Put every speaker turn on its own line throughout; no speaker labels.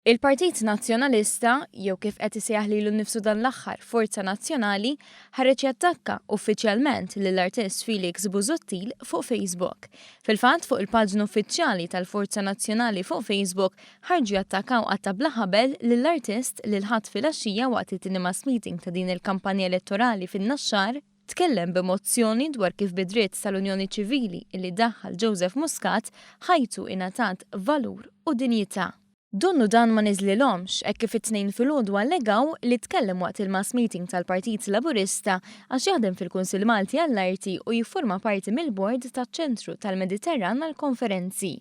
Il-Partit Nazzjonalista, jew kif qed isejjaħ lilu nnifsu dan l-aħħar Forza Nazzjonali, ħareġ jattakka uffiċjalment lill-artist Felix Busuttil fuq Facebook. Fil-fatt, fuq il-paġna uffiċjali tal-Forza Nazzjonali fuq Facebook ħarġu jattakkaw qatta' bla ħabel lill-artist li l-Ħadd filgħaxija waqt it-tieni mass meeting ta' din il-kampanja elettorali fin-Naxxar, Tkellem b'emozzjoni dwar kif bid-dritt tal-Unjoni Ċivili li daħħal Joseph Muscat, ħajtu ingħatat valur u dinjità. Donnu dan ma niżlilhomx hekk kif it-Tnejn filgħodu allegaw li tkellem waqt il-mass meeting tal-Partit Laburista għax jaħdem fil-Kunsill Malti għall-Arti u jifforma parti mill-bord taċ-Ċentru tal-Mediterran għall-Konferenzi.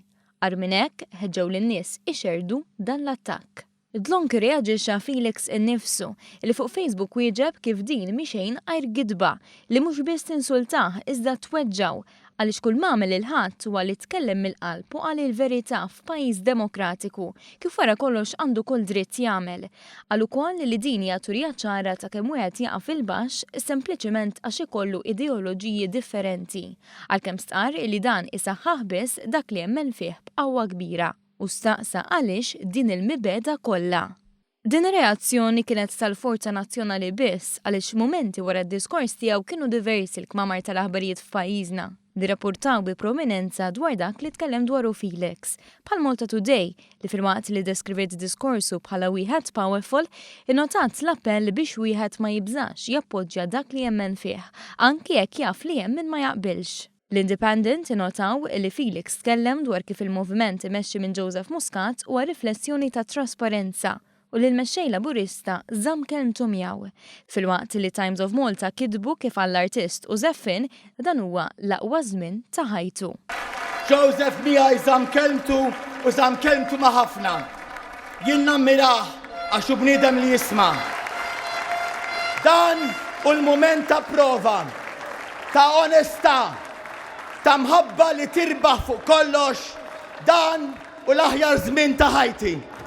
Agħar minn hekk, ħeġġew lin-nies ixerrdu dan l-attakk. Dlonk irreaġixxa Felix innifsu, li fuq Facebook wieġeb kif din mhi xejn għajr gidba, li mhux biss tinsultah iżda tweġġgħu, għaliex kull m'għamel il-Ħadd huwa li tkellem mill-qalb u qal il-verità f'pajjiż demokratiku, kif wara kollox għandu kull dritt jagħmel. Qal ukoll li din hija turija ċara ta' kemm wieħed jaqa' fil-baxx sempliċement għax ikollu ideoloġiji differenti, għalkemm stqarr li dan isaħħaħ biss dak li jemmen fih b'qawwa kbira. U staqsa għaliex din il-mibegħda kollha. Din ir-reazzjoni kienet tal-Forza Nazzjonali biss għaliex mumenti wara d-diskors tiegħu kienu diversi l-kmamar tal-aħbarijiet f'pajjiżna li rrappurtaw bi prominenza dwar dak li tkellem dwaru Felix, bħal Malta Today li filwaqt li ddeskriviet diskorsu bħala wieħed powerful, innotat l-appell biex wieħed ma jibżax jappoġġja dak li jemmen fih, anki jekk jaf li hemm min ma jaqbilx. L-Independent innotaw li Felix tkellem dwar kif il-moviment imexxi minn Joseph Muscat huwa riflessjoni ta' trasparenza u li l-Mexxej Laburista żamm kelmtu miegħu. Filwaqt li Times of Malta kitbu kif għall-artist u żeffien dan huwa l-aqwa żmien ta' ħajtu.
Joseph miegħi żamm kelmtu u żamm kelmtu ma' ħafna. Jien nammirah għax hu bniedem li jisma'. Dan hu l-mument ta' prova. ta' onestà, ta' mħabba li tirbaħ fuq kollox, dan hu l-aħjar żmien ta' ħajti.